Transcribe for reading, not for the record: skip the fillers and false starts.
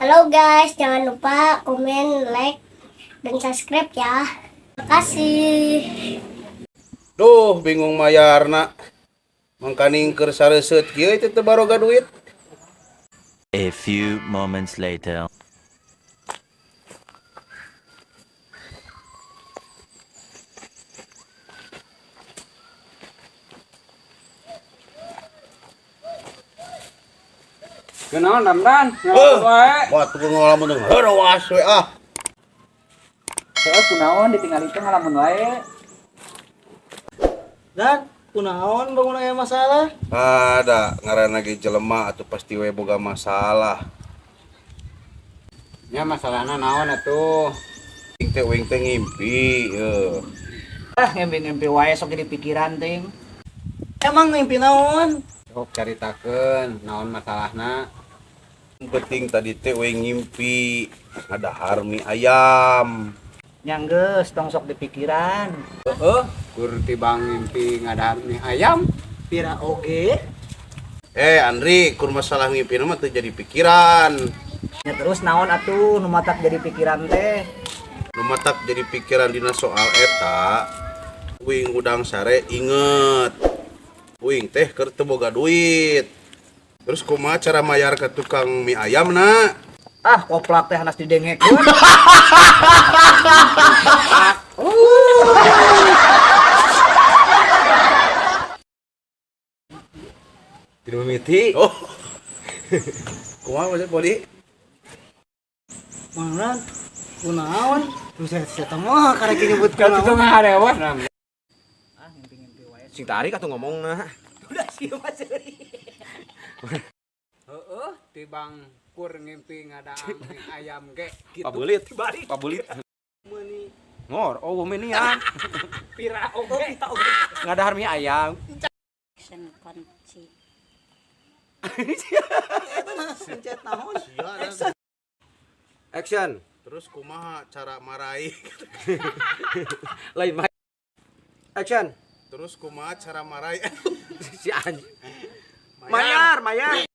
Halo guys, jangan lupa komen, like, dan subscribe ya. Terima kasih. Duh, bingung mayarna. Mangkaning keur sareuseup kieu teh teu baroga duit. A few moments later. Kunaon, Ramdan? Ngalamun wae. Wah, tuh ngalamun teh heurewas we ah. Heeh, kunaon ditinggal itu ngalamun wae. Dan kunaon bangun aya masalah? Ada ngaranna ge jelema atuh pasti we boga masalah. Ya masalahna naon atuh? Wing teh wing teh ngimpi heuh. Ah, ngimpi-ngimpi wae sok jadi pikiran ting. Emang ngimpi naon? Sok caritakeun naon masalahna. Penting tadi teh we ngimpi ngadahar mie ayam. Nya geus tong sok dipikiran. Heeh, kur tibang ngimpi ngadahar mie ayam. Pira oge? Eh Andri, kur masalah ngimpi mah teu jadi pikiran. Ya terus naon atuh nu matak jadi pikiran teh? Nu matak jadi pikiran dina soal eta, wing udang sare inget. Wing teh keur teu boga duit. Terus kumaha cara mayar ke tukang mie ayam na? Ah, koplak teh hanas didengekeun. Tidak mimiti. Oh. Kumaha maksud Podi? Mana? Kunaon? Terus saya mah karek nyebut Kau tuh kunaon. ngaharewas, Ram. Ah, ngimpi-ngimpi wae. Sing tarik atuh ngomongna. Udah sih mah seuri. Heeh, tibang kur ngimpi ngadahar mie ayam ge gitu. Pabulit. Pabulit. Ngor, oh menian. Pira oge. Ngadahar mie ayam. Action kunci. Pencet naon? Action. Terus kumaha cara maraih? Lain mah. Action. Terus kumaha cara maraih? Si anjing. Mayar, mayar.